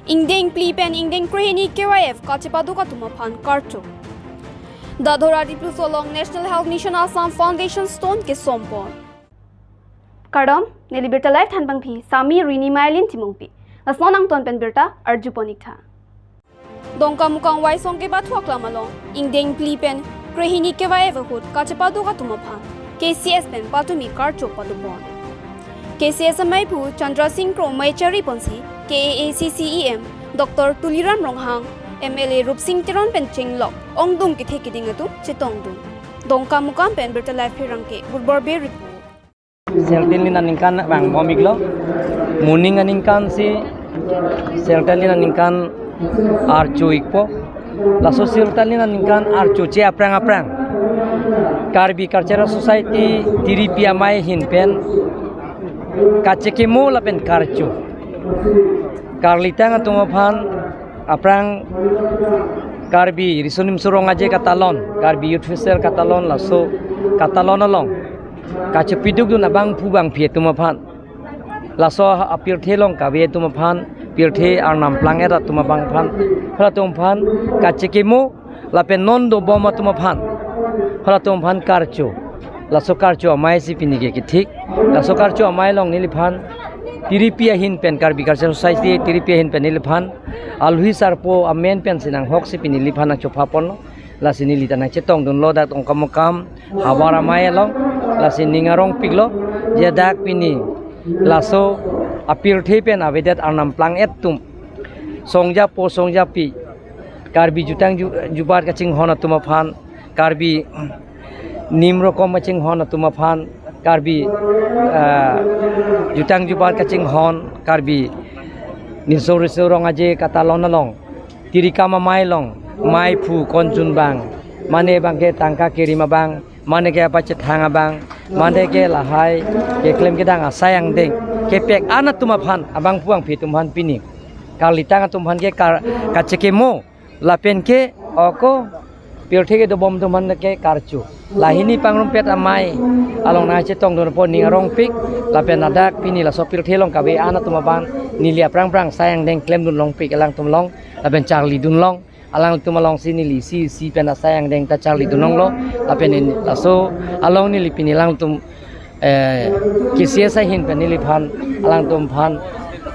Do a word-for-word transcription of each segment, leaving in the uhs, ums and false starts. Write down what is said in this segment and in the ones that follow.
Ingdeng phli pen ingdeng krehini K Y F kachepaduk atum aphan karcho. Dadhora Dipluso along National Health Mission Assam Foundation Stone kesompon. Kardom, neli Birta Live thanpangphi, Sami Rini Mailin Timungpi. Lason angton pen birta arjupon iktha. Dongkamukam Waisong kepathu aklam along, ingdeng phli pen krehini K Y F ahut kachepaduk atum aphan K C S pen patumi karcho padopon. K C S amei aphu Chandra Sing Kro mei chariponsi K A A C C E M Doctor Tuliram Ronghang, M L A Rupsing Teron pen chenglok ongdung kethe keding atum chetongdun. Dongkamukam pen Birta Live pherangke Burbor Bey report. Selten lin aningkan vangbom iklo. Moning aningkan si selten lin aningkan archo ikpo. Laso selten lin aningkan archo che aphrang aphrang Karbi Cultural Society tiripi amei ahin pen kachekimo lapen karcho. Karlitang atum aphan aphrang Karbi Riso Nimso Rong Aje katalon, Karbi Youth Festival katalon, laso katalon along kachepidukdun abangphu bangphi atum aphan, laso apirthe along kave atum aphan, pirthe arnam plang-et atum abang aphan, halatum aphan kachekimo lapen non dobom atum aphan, halatum aphan karcho. Laso karcho amei si pini ke kethik. Laso karcho amei along neliphan tiripi ahin pen, Karbi Cultural Society tiripi ahin pen neliphan alhi sarpo amen pensi nanghoksi pini neliphan nangchophaponlo. Lasi neli ta nangchetongdunlo dak Dongkamukam havar amei along. Lasi ning arongpiklo, je dak pini laso apirthe pen avedet arnam plang-et atum, songjapo songjapi, Karbi jutang ju-, jubat kachinghon atum aphan, Karbi nim rokom kachinghon atum aphan, Karbi, ah, jutang jubat kachinghon, Karbi Niso Riso Rong Aje katalon along, tirikam amei along, meiphu konchun abang, mane abangke tangka kerim abang, mane ke apachethang abang, mane ke lahai keklem kedang asai angdeng kepek an atum aphan, abangphu bangphi atum aphan pini karlitang atum aphan ke kar-, kachekimo lapen ke ako pirthe kedobom atum aphan ke karcho. Lahini pangrumpet amei along nangchetongdunpo, ning arongpik, lapen ladak pini laso pirthe along kave an atum abang neli aphrang aphrang asai angdeng klemdun longpik alangtum along, lapen charlidun long, alangtum alongsi neli isi isi pen asai angdeng ta charlidun longlo, lapen in laso along neli pini alangtum, eh, K C S ahin pen neliphan, alangtum aphan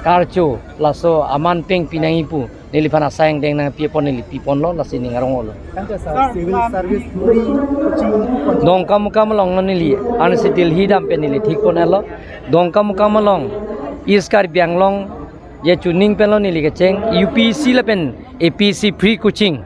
karcho, laso aman peng pinangji pu neliphan asai angdeng nangpipon neli piponlo, lasi ning aronglo. Thank you, sir. Sir, civil service coaching. Dongkamukam along neli, ansi Delhi dam pen neli thikpon-etlo. Dongkamukam along East Karbi Anglong je chuning penlo neli kecheng, U P S C lapen A P S C free coaching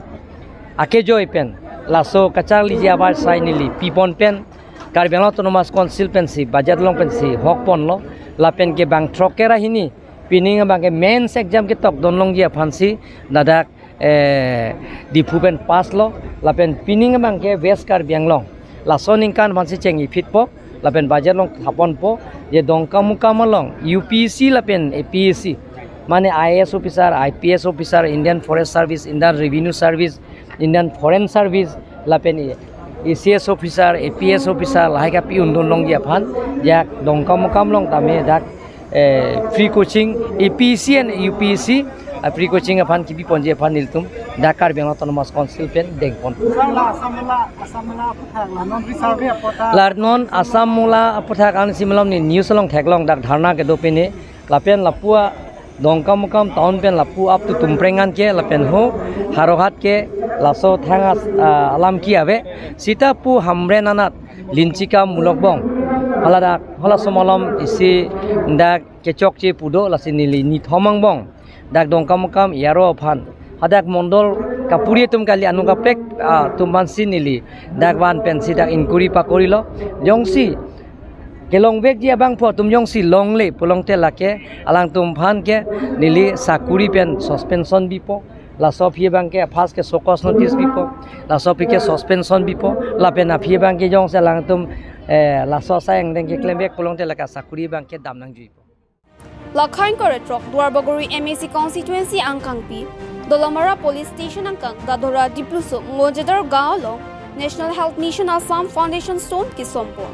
akejoi pen, laso kacharliji abar asai neli pipon pen, Karbi Anglong Autonomous Council pensi, budget along pensi hokponlo, lapen ke bang throk kre ra hini, pining abangke mains exam ketokdun longji aphansi ladak, eh, Diphu pen pass lo, lapen pining abangke West Karbi Anglong laso aningkan aphansi chengji phitpo, lapen budget along thaponpo, je Dongkamukam along U P S C lapen A P S C, mane I A S officer, I P S officer, Indian Forest Service, Indian Revenue Service, Indian Foreign Service, lapen A C S officer, A P S officer, lahai kapi-undun longji aphan, dak Dongkamukam along tame dak, eh, free coaching, A P S C and U P S C, ah, free coaching aphan kipiponji aphan nelitum dak Karbi Anglong Autonomous Council pen dengpon. Sir, la Assam Mula, Assam Mula aphuthak, la non reserve aphuthak. La non Assam Mula aphuthak ansi malom ne news along theklong, dak dharna kedo pine, lapen lapu a Dongkamukam town pen lapu up to Tumpreng an ke, lapen ho Howraghat ke, laso thang as-, ah, alam ke ave. Seta pu Hamren anat Linchika Mulokbong, haladak, halaso malom isi dak kechokche pu do, lasi neli nithom angbong dak Dongkamukam A R O aphan, hadak mondol kapuri atum kali, anung kaprek, ah, atum aphansi neli dak van pensi dak inquiry pakorilo. Jongsi kelongvekji abangphu atum jongsi longle pulote lake alangtum aphan ke neli sakuri pen suspension bipo, laso aphi abangke first ke show cause notice bipo, laso aphi ke suspension bipo, lapen aphi abangke jongsi alangtum, eh, laso asai angdeng keklemvek pulote lake sakuri abangke dam nangjuipo. Lakhain kore throk Duarbagori M A C constituency angkangpi, Dolamara Police Station angkang Dadhora Dipluso Mojedar Gaon along National Health Mission Assam Foundation Stone kesompon.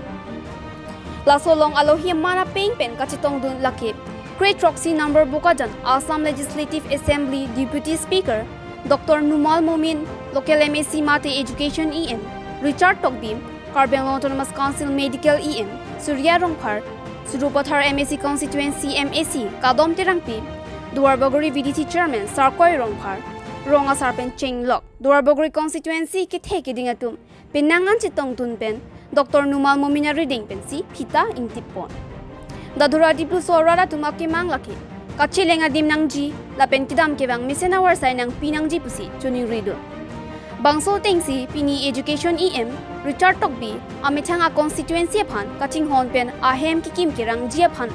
Laso along alohi aman apeng pen kachetongdun lake kre throksi number Bokajan Assam Legislative Assembly Deputy Speaker Doctor Numal Momin, local M A C mate Education E M Richard Tokbi, Karbi Anglong Autonomous Council Medical E M Surya Rongphar, Sarupathar M A C Constituency M A C Kadom Terangpi, Duarbagori V D C Chairman Sarkoi Rongphar, rong asar pen chenglok Duarbagori Constituency kethe keding atum penang an chetongdun pen Doctor Numal Momin arideng pensi phita ingtip pon. Dadhora Dipluso arat atum akemang lake kacheleng adim nangji lapen kedam kevang mesen avarsai nangpi nangji pusi choningridun. Bangso atengsi pini Education E M Richard Tokbi amethang a constituency aphan kachinghon pen ahem kekim kerangji aphan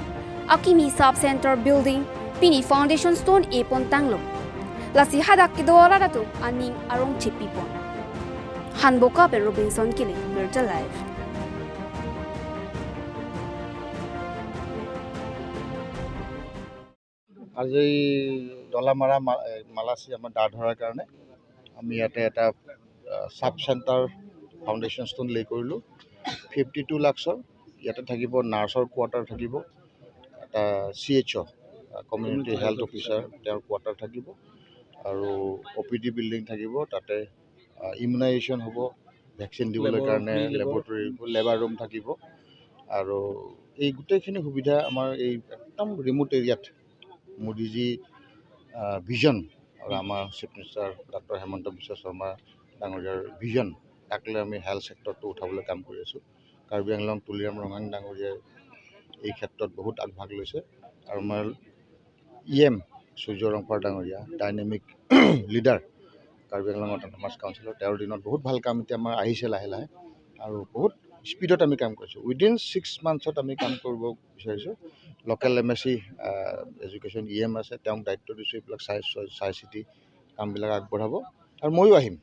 akimi sub center building pini foundation stone e pon tanglo. Lasi hadak kedo arat atum aning arong chepi pon. Hanboka pen Robinson Killing, Birta Live. আজি এই ডলামাৰা মা- এ, মালাচী আমাৰ দা ধৰাৰ কাৰণে আমি ইয়াতে এটা ছাব চেণ্টাৰ ফাউণ্ডেশ্যন ষ্ট'ন লে কৰিলোঁ। ফিফটি টু লাখছৰ ইয়াতে থাকিব, নাৰ্ছৰ কোৱাৰ্টাৰ থাকিব, এটা C H O', community health officer, তেওঁৰ কোৱাৰ্টাৰ থাকিব আৰু অ' পি ডি বিল্ডিং থাকিব। তাতে ইমিউনাইজেশ্যন হ'ব, ভেকচিন দিবলৈ কাৰণে লেবৰেটৰী, লেবাৰ ৰুম থাকিব। আৰু এই গোটেইখিনি সুবিধা আমাৰ এই একদম ৰিমট এৰিয়াত মোদীজী ভিজন আৰু আমাৰ চিফ মিনিষ্টাৰ ডক্টৰ হিমন্ত বিশ্ব শৰ্মা ডাঙৰীয়াৰ ভিজন, তাক লৈ আমি হেল্থ ছেক্টৰটো উঠাবলৈ কাম কৰি আছোঁ। কাৰ্বি আংলং তুলিৰাম ৰংহাং ডাঙৰীয়াই এই ক্ষেত্ৰত বহুত আগভাগ লৈছে আৰু আমাৰ ই এম সূৰ্য ৰংফাৰ ডাঙৰীয়া, ডাইনামিক লিডাৰ কাৰ্বি আংলং অট'নমাছ কাউন্সিলৰ, তেওঁৰ দিনত বহুত ভাল কাম এতিয়া আমাৰ আহিছে লাহে লাহে আৰু বহুত স্পীডত আমি কাম কৰিছোঁ। উইদিন ছিক্স মান্থছত আমি কাম কৰিব বিচাৰিছোঁ। Local M A C education E M আছে, তেওঁক দায়িত্ব দিছোঁ, এইবিলাক চাই চাই- চাই চিতি কামবিলাক আগবঢ়াব আৰু ময়ো আহিম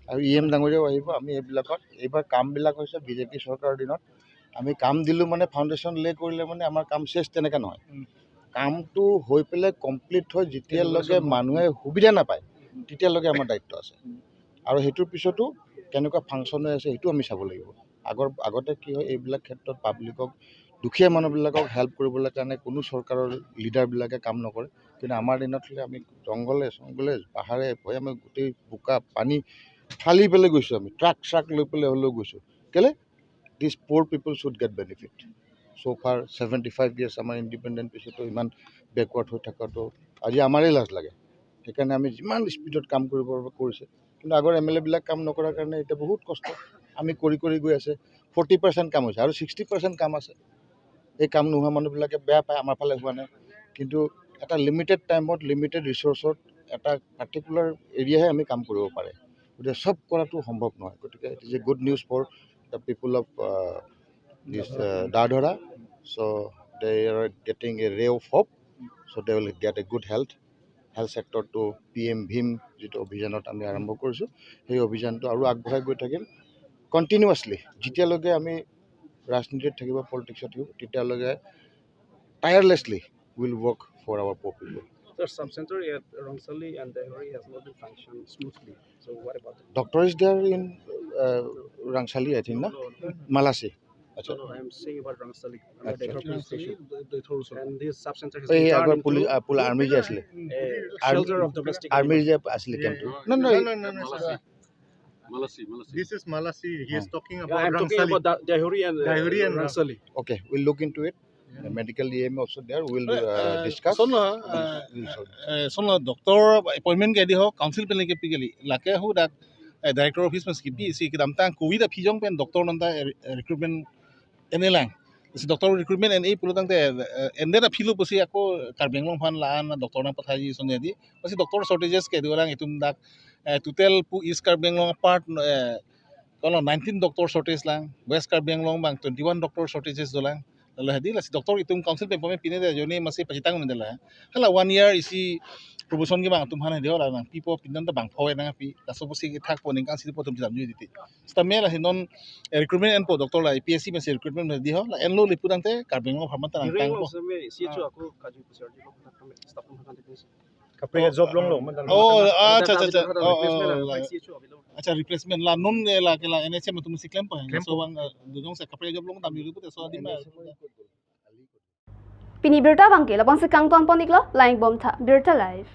আৰু ই এম ডাঙৰীয়াও আহিব। আমি এইবিলাকত এইবাৰ কামবিলাক হৈছে বি জে পি চৰকাৰৰ দিনত আমি কাম দিলোঁ মানে ফাউণ্ডেশ্যন লে কৰিলে মানে আমাৰ কাম শেষ, তেনেকা নহয়। কামটো হৈ পেলাই কমপ্লিট হয় যেতিয়ালৈকে মানুহে সুবিধা নাপায় তেতিয়ালৈকে আমাৰ দায়িত্ব আছে। আৰু সেইটোৰ পিছতো কেনেকুৱা ফাংচন হৈ আছে সেইটো আমি চাব লাগিব। আগৰ আগতে কি হয়, এইবিলাক ক্ষেত্ৰত পাব্লিকক, দুখীয়া মানুহবিলাকক হেল্প কৰিবলৈ কাৰণে কোনো চৰকাৰৰ লিডাৰবিলাকে কাম নকৰে। কিন্তু আমাৰ দিনত হ'লে আমি জংঘলে চংঘলে পাহাৰে ভৈয়ামে গোটেই বোকা পানী ফালি পেলাই গৈছোঁ, আমি ট্ৰাক চ্ৰাক লৈ পেলাই হ'লেও গৈছোঁ। কেলে? These poor people should get benefit. চ' ফাৰ ছেভেণ্টি ফাইভ ইয়াৰ্ছ আমাৰ ইণ্ডিপেণ্ডেণ্ট পিছতো ইমান বেকৱাৰ্ড হৈ থকাটো আজি আমাৰেই লাজ লাগে। সেইকাৰণে আমি যিমান স্পীডত কাম কৰিব কৰিছে, কিন্তু আগৰ এম এল এবিলাক কাম নকৰাৰ কাৰণে এতিয়া বহুত কষ্ট। আমি কৰি কৰি গৈ আছে, ফৰ্টি পাৰ্চেণ্ট কাম হৈছে আৰু ছিক্সটি পাৰ্চেণ্ট কাম আছে। এই কাম নোহোৱা মানুহবিলাকে বেয়া পায়, আমাৰ ফালে হোৱা নাই। কিন্তু এটা লিমিটেড টাইমত লিমিটেড ৰিচৰ্চত এটা পাৰ্টিকুলাৰ এৰিয়াহে আমি কাম কৰিব পাৰে, গতিকে চব কৰাটো সম্ভৱ নহয়। গতিকে it is a good news for the people of this Dadhora. So they are getting a ray of hope, so they will get a good health. Health ছেক্টৰটো পি এম ভীম যিটো অভিযানত আমি আৰম্ভ কৰিছোঁ, সেই অভিযানটো আৰু আগবঢ়াই গৈ থাকিম কণ্টিনিউৱাছলি। যেতিয়ালৈকে আমি ৰাজনীতিত থাকিব, পলিটিক্সত থাকিব, তেতিয়ালৈকে tirelessly will work for our poor people. Sir, sub center at Rangsali and Deihori has not been functioned smoothly. So what about it? Doctor is there in uh, Rangsali, I think, na? Malasi. No, no, I'm saying about Rangsali, under Deihori police station. And this sub center has been turned into police, police army যে আছিলে, a shelter of domestic animals. Army যে আছিলে কেম্পটো। No, no, no, no, no, sir. Malasi, Malasi. This is Malasi. He is talking about Rangsali. I'm talking about Deihori and Rangsali. Okay, we'll look into it. The medical E M also there. We'll discuss. Sono, sono doctor appointment ke di ho, council pen leke pi kali. Lake ho dak director of health mas kipi si kedamtang covid aphi jong pen doctor nonta recruitment en-e lang. Si doctor recruitment en-e pulo tangte en-e ta philo pusi ako Karbi Anglong aphan la-an doctor nangpathai ji sonedi. Masi doctor shortages ke dolang itum dak total pu East Karbi Anglong apart kono nineteen doctor shortage lang, West Karbi Anglong abang twenty one doctor shortages dolang. Lalo hedi lasi doctor itum council pen pome pine de joni masi pachitang mendela. Hala one year isi promotion ke bang atum aphan hedi ho la nangpipo, pindan ta bang pho nangpi. Laso pusi kethakpo, ningkan si po atum chitam jui diti. Stamela hinon recruitment enpo doctor la A P S C masi recruitment di ho la enlo le pu tangte Karbi Anglong apharman ta nangtangpo. Hearing also me C H O ako kaju pusar di ko kami staff pun kan teknik. Kaprek job longlo, mane. Oh, Ada, acha, acha, ada, acha. ada Oh, replacement oh, ada, oh. replace issue abang. Acha, replacement la non, eh, la ke la N H M atum si klempo. Klempo. So bang, eh, dujong si kaprek job long dam yuli pute so adim. Pini birta abangke labangsi kangton pon-iklo, langdun bom tha, Birta Live.